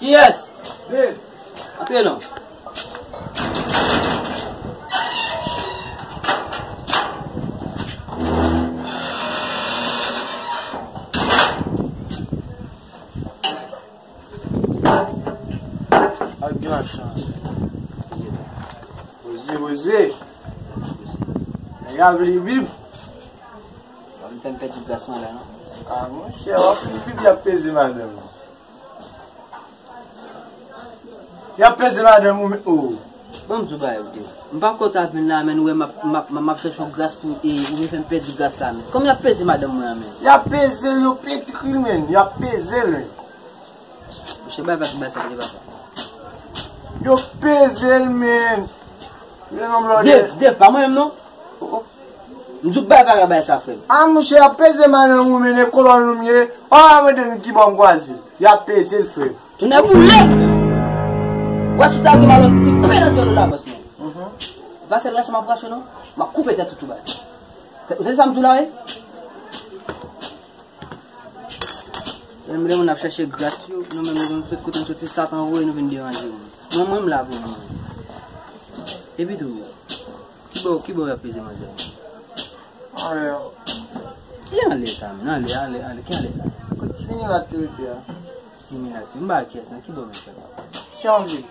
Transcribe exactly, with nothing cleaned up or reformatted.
Yes! Antre non. Ak gran chan. Poze, poze. Nèg la vle Bib. W ap fè m pèdi gras mwen la, non? A, monchè, w ap fin Bib, y ap peze madanm. Y ap peze madanm ou, men, oh. Ban m di w bagay, ou te. M pa konn ta vin la, men, ou wè, m ap, m ap, m ap chèche yon gras pou, e, ou vin fè m pèdi gras la, men. Kòman y ap peze madanm mwen an, men? Y ap peze l, yo petri l, men. Y ap peze l, men. Monchè, bay pa ki bay sa, papa. Yo peze l, men. Dev, Dev, pa mwen menm, non. M di w bay pa ka bay sa, frè m. A, monchè, y ap peze madanm ou, men, e kolòn ou m ye. Ou pa mande m ki bò m kwaze. Y ap peze l, frè. Tounen boule! Wè si w ta gen malòt, ti pen nan dyòl ou la, bòs mwen. Mhm. Pa sèl rache m ap rache, non. M ap koupe tèt ou tou baz. Ou tande sa m di w la, wi? Menm lè moun ap chèche gras yo, nou menm nou sot kote nou soti, Satan voye nou vin deranje moun. Mwen, mwen, m la pou mwen. Epi tou, ki bò, ki bò y ap peze manzè? Anlè. Ki anlè sa, menm? Anlè, anlè, anlè. Ki anlè sa? Ti milat ki rete a. Ti milat. M pa kiyès, non? Ki bò menm, frè? Ti anvi.